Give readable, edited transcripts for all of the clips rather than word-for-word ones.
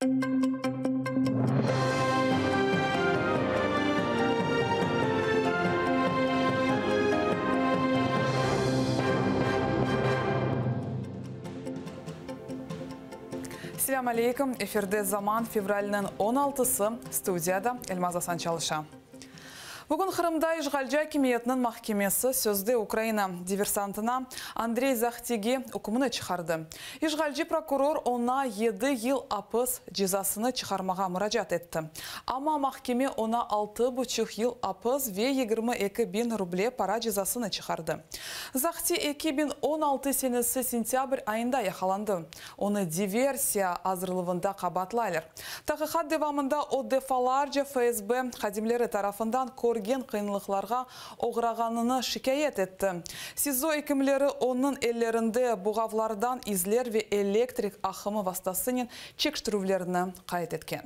Selâm aleyküm, efirde Zaman, fevralniñ on altısı, studiyada Elmaz Asan çalışa. Bugün Qırımda işğalci akimiyetniñ mahkemesi sözde Ukraina diversantına Andrey Zahtige ükmüni çıqardı. İşğalci prokuror oña yedi yıl apis cezasını çıqarmağa muracaat etti. Amma mahkeme oña altı buçuq yıl apis ve 22 biñ ruble para cezasını çıqardı. Zahti 2016 senesi sentâbr ayında yaqalandı. Onı diversiya azırluvında qabaatlaylar. Taqiqat devamında o defalarca FSB hadimleri tarafından körgen qıyınlıqlarğa oğrağanını şikâyet etti. SİZO ekimleri onıñ ellerinde buğavlardan izler ve elektrik aqımı vastasınen çekiştirüvlerni qayd etken.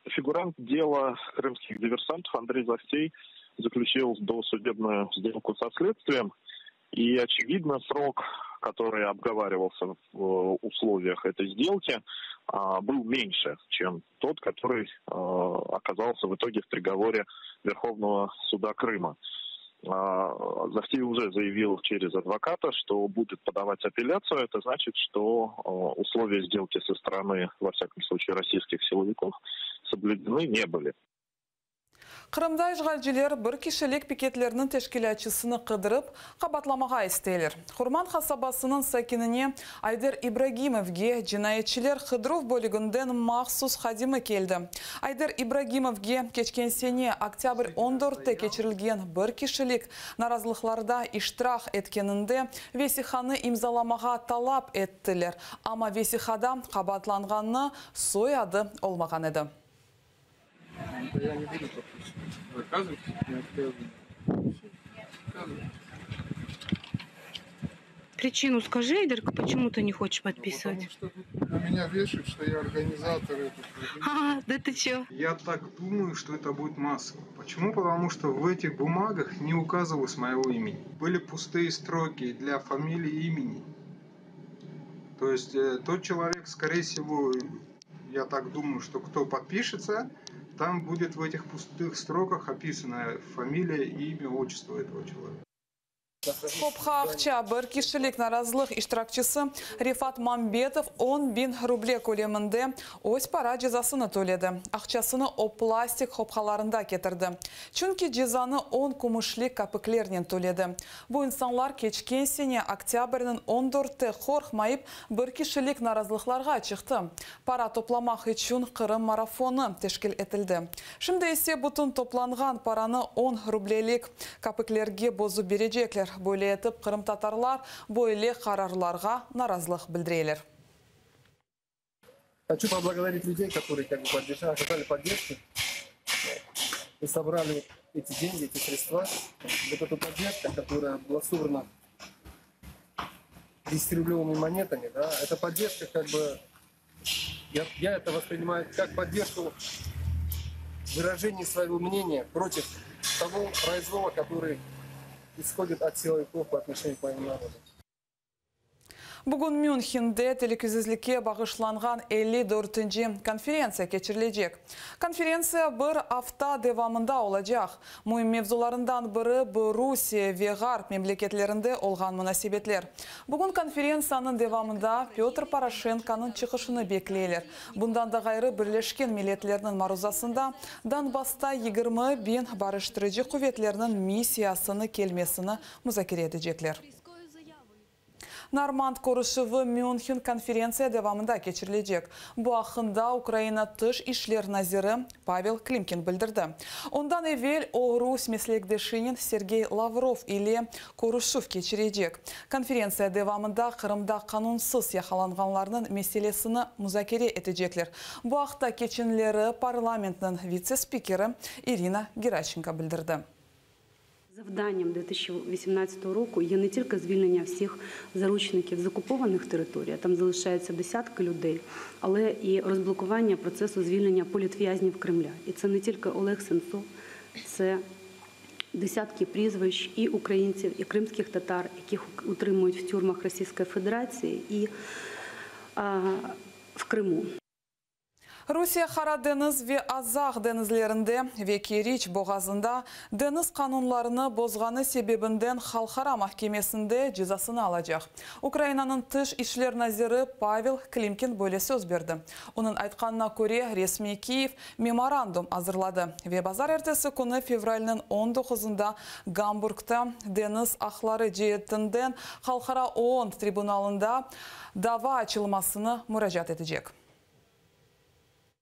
Фигурант дела крымских диверсантов Андрей Захтей заключил досудебную сделку со следствием. И, очевидно, срок, который обговаривался в условиях этой сделки, был меньше, чем тот, который оказался в итоге в приговоре Верховного суда Крыма. Захтей уже заявил через адвоката, что будет подавать апелляцию. Это значит, что условия сделки со стороны, во всяком случае, российских силовиков соблюдены не были. Qırımda işğalciler bir kişilik piketlerniñ teşkilâtçısını qıdırıp, qabaatlamağa isteyler. Qurman qasabasınıñ sakinine Ayder İbragimovge cinayetçiler qıdıruv bölüginden mahsus hadimi keldi. Ayder İbragimovge keçken sene oktâbr on dörtte keçirilgen bir kişilik narazılıqlarda iştirak etkeninde vesiqanı imzalamağa talap ettiler, amma vesiqada qabaatlanğannı soyadı olmağan edi. Причину скажи, Айдерка, почему ты не хочешь подписывать? Потому что на меня вешают, что я организатор этого. А, да ты чё? Я так думаю, что это будет массово. Почему? Потому что в этих бумагах не указывалось моего имени. Были пустые строки для фамилии и имени. То есть тот человек, скорее всего, я так думаю, что кто подпишется, там будет в этих пустых строках описана фамилия, имя, отчество этого человека. Qopqa aqça bir kişilik narazılıq iştirakçisi Refat Mambetov on biñ ruble köleminde öz para cezasını töledi. Aqçasını o plastik qopqalarında ketirdi. Çünki cezanı on kümüşlik kapiklernen töledi. Bu insanlar keçken sene oktâbrniñ on dörtte qorqmayıp bir kişilik narazılıqlarğa çıqtı. Para toplamaq içün Qırım marafonı teşkil etildi. Şimdi ise bütün toplanğan paranı on rublelik kapiklerge bozıp berecekler. Böyle etip qırımtatarlar böyle qararlarğa narazılıq bildireler. Хочу поблагодарить людей, которые как бы поддержали, оказали поддержку и собрали эти деньги, эти средства. Вот эта поддержка, которая была собрана 10-рублевыми монетами, да, эта поддержка как бы, я, я это воспринимаю как поддержку выражения своего мнения против того произвола, который исходит от силовиков по отношению к моему народу. Bugün Münhende telükesizlikke bağışlanğan 54-nci konferentsiya keçirilecek. Konferentsiya bir afta devamında olacaq. Müim mevzularından biri bu Rusiye ve Ğarp memleketlerinde olğan munasebetler. Bugün konferentsiyanıñ devamında Pötr Poroşenkonıñ çıqışını bekleyler. Bundan da ğayrı, Birleşken Milletlerniñ maruzasında Donbassta 20 biñ barıştırıcı quvetlerniñ missiyasını kelmesini muzakere etecekler. Normand körüşüvi Münhen konferentsiya devamında keçirilecek. Bu aqqında Ukraina Tış işler naziri Pavel Klimkin bildirdi. Ondan evel o rus meslekdeşinen Sergey Lavrov ile körüşüv keçirecek. Konferentsiya devamında Qırımda qanunsız yaqalanğanlarnıñ meselesini muzakere etecekler. Bu aqta keçenleri parlamentniñ vitse-spikeri İrina Geraşçenko bildirdi. Завданням 2018 року є не тільки звільнення всіх заручників з окупованих територій, а там залишаються десятки людей, але і розблокування процесу звільнення політв'язнів Кремля. І це не тільки Олег Сенцов, це десятки прізвищ і українців, і кримських татар, яких утримують в тюрмах Російської Федерації і в Криму. Rusiye Qara deñiz ve Azaq deñizlerinde ve Keriç boğazında deñiz qanunlarını bozğanı sebebinden Halqara mahkemesinde cezasını alacaq. Ukrainanıñ Tış işler naziri Pavel Klimkin böyle söz berdi. Onıñ aytqanına köre, resmiy Kiyev memorandum azırladı ve bazarertesi künü fevralniñ on doquzında Gamburgda deñiz aqları ceetinden Halqara OON tribunalında dava açılmasını muracaat etecek.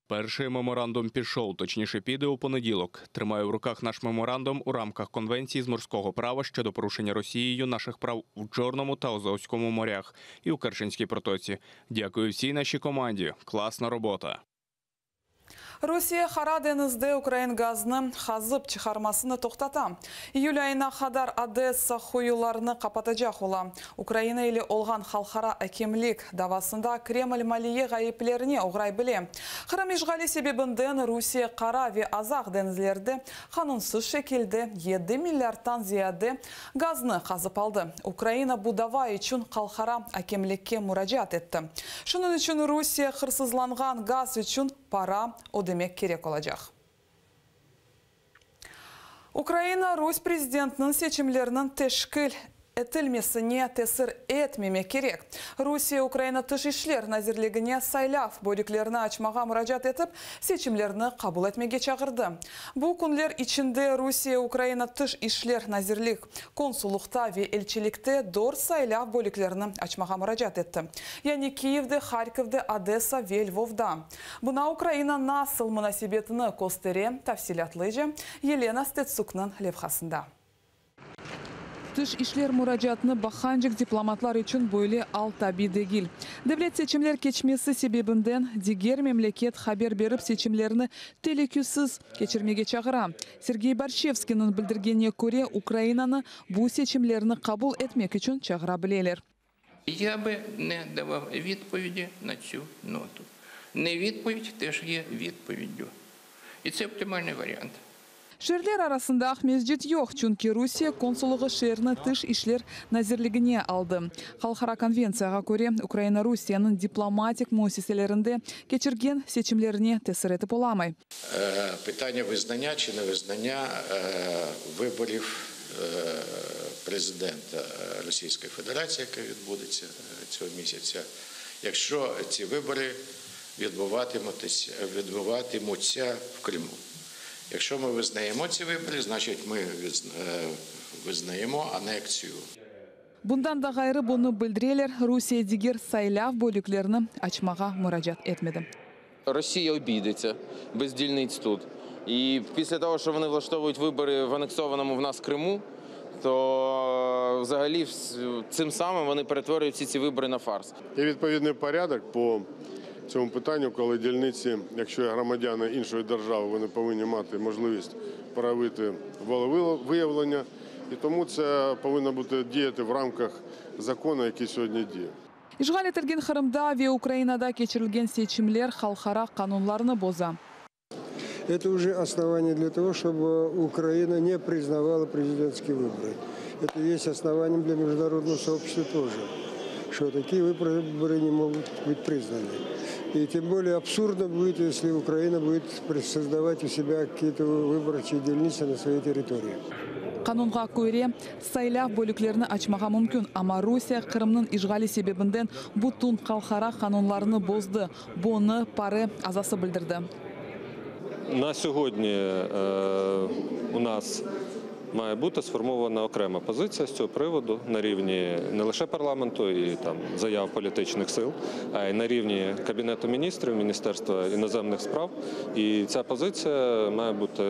Перший меморандум пішов, точніше піде у понеділок. Тримаю в руках наш меморандум у рамках Конвенції з морського права щодо порушення Росією наших прав у Чорному та Азовському морях і у Керченській протоці. Дякую всій нашій команді. Класна робота. Rusiye Qara deñizde ukrain gaznı qazıp çıqarmasını toqtata. İyül ayına qadar Odessa quyularını qapatacaq ola. Ukraina ile olğan halqara akemlik davasında Kreml maliye ğayıplerine oğray bile. Qırım işğali sebebinden Rusiye Qara ve Azaq deñizlerde qanunsız şekilde yedi milliardtan ziyade gaznı qazıp aldı. Ukraina bu dava içün halqara akemlikke muracaat etti. Şunıñ içün Rusiye hırsızlanğan gaz içün para ödemek kerek olacaq. Ukraina rus prezidentiniñ seçimleriniñ teşkil etilmesine tesir etmemek kerek. Rusiye Ukraina Tış işler nazirligine saylav bölüklerini açmağa muracaat etip, seçimlerni qabul etmege çağırdı. Bu künler içinde Rusiye Ukraina Tış işler nazirlik, konsullıqta ve elçilikte dört saylav bölüklerini açmağa muracaat etti. Yani Kiyevde, Harkovde, Odessa ve Lvovda. Buña Ukraina nasıl munasebetini köstere, tafsilâtlıca Yelena Stetsuknıñ levhasında. Tış işler muracaatını baqqancıq diplomatlar içün böyle al tabiy degil. Devlet seçimler keçmesi sebebinden diger memleket haber berip seçimlerni telükesiz keçirmege çağıra. Sergey Borşçevskiyniñ bildirgenine köre, Ukrainanı bu seçimlerni qabul etmek içün çağıra bileler. Ya bi ne davav vidpovidi na tsyu notu. Ne vidpovid tej ye vidpovidyu. İ tse optimalnıy variant. Şeerler arasında Aqmescit yoq, çünki Rusiye konsullığı şeerni Tış işler nazirligine aldı. Halqara konventsiyağa köre, Ukraina Rusiyeniñ diplomatik müessiselerinde keçirgen seçimlerine tesir etip olamay. Питання визнання чи невизнання виборів президента Російської Федерації, яка відбудеться цього місяця, якщо ці вибори відбуватимуться в Криму. Якщо ми визнаємо ці вибори, значить ми визнаємо анексію. Bundan da ğayrı, bunı bildireler, Rusiye diger saylav bölüklerini açmağa muracaat etmedi. Росія обійдеться без дільниць тут. І після того, що вони влаштовують вибори в анексованому в нас Криму, то взагалі цим самим вони перетворюють всі ці вибори на фарс. Є відповідний порядок по цьому питанню, коли дільниці, якщо є громадяни іншої держави, вони повинні мати можливість проявити волевиявлення. І тому це повинно бути діяти в рамках закону, який сьогодні діє. İşğal etilgen Qırımda ve Ukrainada keçirilgen seçimler halqara qanunlarnı boza. Это уже основание для того, чтобы Украина не признавала президентские выборы. Это есть основанием для международного сообщества тоже, что такие выборы не могут быть признаны. И тем более абсурдно будет, если Украина будет создавать у себя какие-то выборчие дільницы на своей территории. Qanunğa köre, saylav bölüklerini açmağa mümkün, amma Rusiye Qırımnıñ işğali sebebinden bütün halqara qanunlarını bozdı. Bunı PARE azası bildirdi. На сьогодні у нас має бути сформована окрема позиція з цього приводу на рівні не лише парламенту і заяв політичних сил, а й на рівні Кабінету міністрів, Міністерства іноземних справ. І ця позиція має бути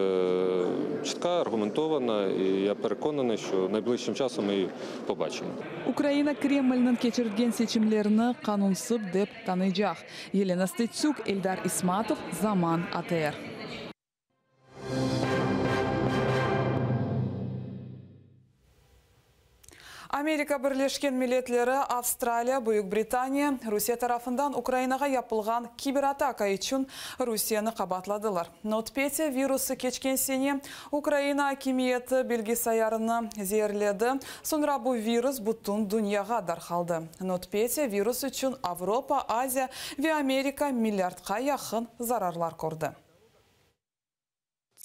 чітка, аргументована, і я переконаний, що найближчим часом ми її побачимо. Ukraina Kremlniñ keçirgen seçimlerini qanunsız dep tanıycaq. Yelena Stetsük, Eldar İsmatov, Zaman, ATR. Amerika Birleşken Milletleri, Avstraliya, Büyük Britaniya Rusiye tarafından Ukrainağa yapılğan kiberataka içün Rusiyeni qabaatladılar. NotPetya virusı keçken sene Ukraina akimiyeti bilgisayarını zeerledi, soñra bu virus bütün dünyağa darqaldı. NotPetya virus içün Avropa, Aziya ve Amerika milliardqa yaqın zararlar kördi.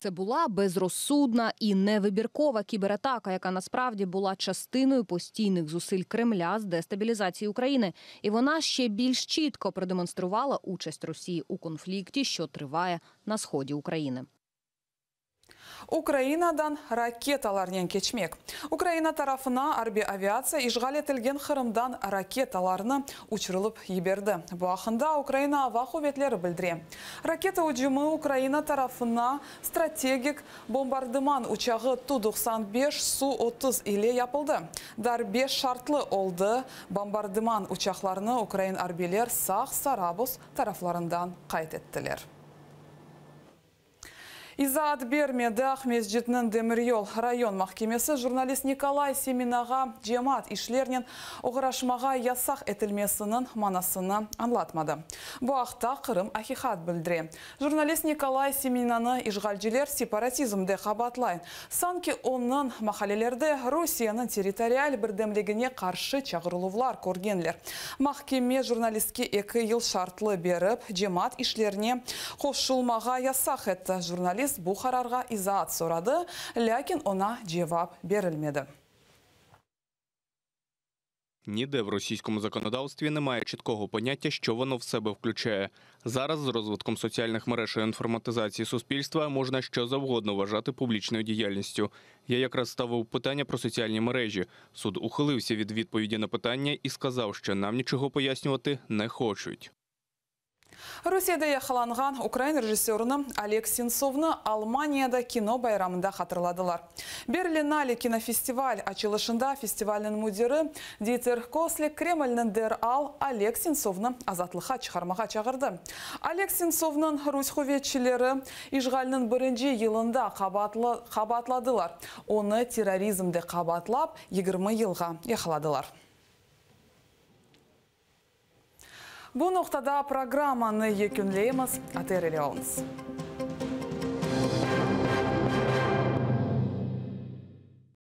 Це була безрозсудна і невибіркова кібератака, яка насправді була частиною постійних зусиль Кремля з дестабілізації України. І вона ще більш чітко продемонструвала участь Росії у конфлікті, що триває на сході України. Ukrainadan raketalarnen keçmek. Ukraina tarafına arbiy aviatsiya işğal etilgen Qırımdan raketalarnı uçurılıp yiberdi. Bu aqqında Ukraina Ava quvetleri bildire. Raketa ücümi Ukraina tarafına strategik bombardıman uçağı Tu 95 Su 30 ile yapıldı. Darbe şartlı oldı, bombardıman uçaqlarını ukrain arbiyler Saq, Sarabuz taraflarından qayd ettiler. İzaat bermedi Aqmescitniñ Demiryol rayon mahkemesi jurnalist Nikolay Semenağa cemaat işlernen oğraşmağa yasaq etilmesiniñ manasını añlatmadı. Bu aqta Qırım. Aqiqat bildire. Jurnalist Nikolay Semenanı işğalciler separatizmde qabaatlay. Sanki onıñ maqalelerde Rusiyeniñ territorial birdemligine qarşı çağırıluvlar körgenler. Mahkeme jurnalistke eki yıl şartlı berip, cemaat işlerine qoşulmağa yasaq etti. Jurnalist bu qararğa izaat soradı, lâkin oña cevap berilmedi. Ніде в російському законодавстві немає чіткого поняття, що воно в себе включає. Зараз з розвитком соціальних мереж і інформатизації суспільства можна що завгодно вважати публічною діяльністю. Я якраз ставив питання про соціальні мережі. Суд ухилився від відповіді на питання і сказав, що нам нічого пояснювати не хочуть. Rusiyede yaqalanğan ukrain rejissörını Oleg Sentsovnı Almaniyada kino bayramında hatırladılar. Berlinale kinofestival açılışında festivalniñ müdiri Diter Koslik Kremlni deral Oleg Sentsovnı azatlıqqa çıqarmağa çağırdı. Oleg Sentsovnıñ rus quvetçileri işğalniñ birinci yılında qabaatladılar. Onı terrorizmde qabaatlap, 20 yılğa yaqaladılar. Bu noqtada programmanı yekünleymiz. ATR ile oluñız.